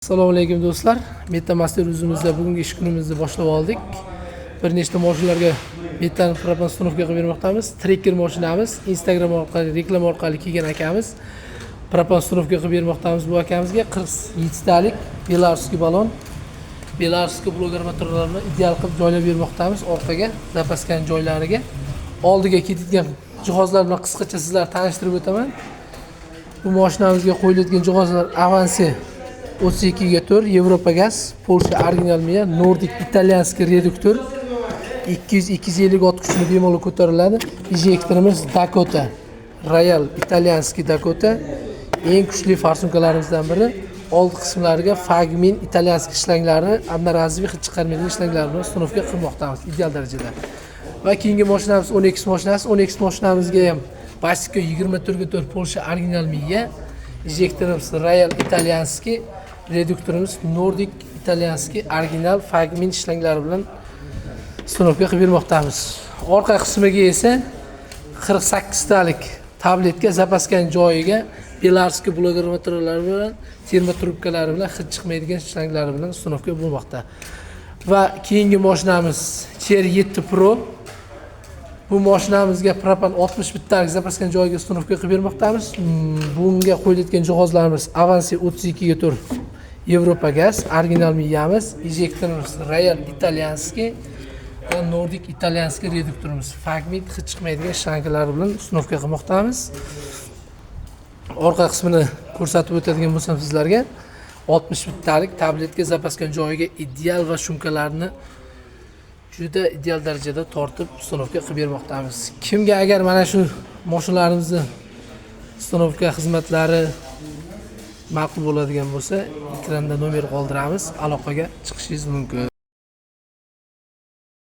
Assalomu alaykum, do'stlar. Metamaster o'zimizda bugungi ish kunimizni boshlab oldik. Bir nechta mashinalarga metan propan установка qilib bermoqdamiz. Tracker mashinamiz Instagram orqali, reklama orqali kelgan akamiz. Propan установка qilib bermoqdamiz bu akamizga 47 talik белорусский balon. Белорусский блок armaturalarini ideal qilib joylab bermoqdamiz orqaga, запаска ni joylariga. Oldiga ketadigan jihozlar bilan qisqacha sizlarni tanishtirib o'taman. Bu mashinamizga qo'yiladigan jihozlar: Avanse 32 ga 4 Yevropa gaz, Polsha original miya, Nordic итальянский reduktor, 200 250 ot kuchini bemalol ko'tariladi. Injektorimiz Dakota, Royal итальянский Dakota, eng kuchli форсунка larimizdan biri. Old qismlariga Fagmin итальянский shlanglari, одноразовый, hid chiqarmaydigan shlanglar bilan установка qilmoqdamiz ideal darajada. Va keyingi mashinamiz 10X mashinasi. 10X mashinamizga ham Basika 24 ga 4 Polsha original miya, injektorimiz Royal итальянский, reduktorimiz Nordic итальянский original Fagmin shlanglari bilan установка qilib bermoqdamiz. Orqa qismiga esa 48 talik tabletka запаска ni joyiga белорусский блок armaturalari bilan, termotrubkalari bilan, hid chiqmaydigan shlanglari bilan установка bo'lmoqda. Va keyingi mashinamiz Chery 7 Pro. Bu mashinamizga propan 61 talik запаска ni joyiga установка qilib bermoqdamiz. Bunga qo'yiladigan jihozlarimiz Avanse 32 ga 4 Yevropa gaz, original miyamiz, injektorimiz Royal итальянский va Nordic итальянский reduktorimiz Fagmin hid chiqmaydigan shlangalari bilan установка qilmoqdamiz. Orqa qismini ko'rsatib o'tadigan bo'lsam sizlarga, 61 talik tabletka запаска ni joyiga ideal va шумка larni juda ideal darajada tortib установка qilib bermoqdamiz. Kimga agar mana shu mashinalarimizni установка xizmatlari ma'qul bo'ladigan bo'lsa, ekranda nomer qoldiramiz, aloqaga chiqishingiz mumkin.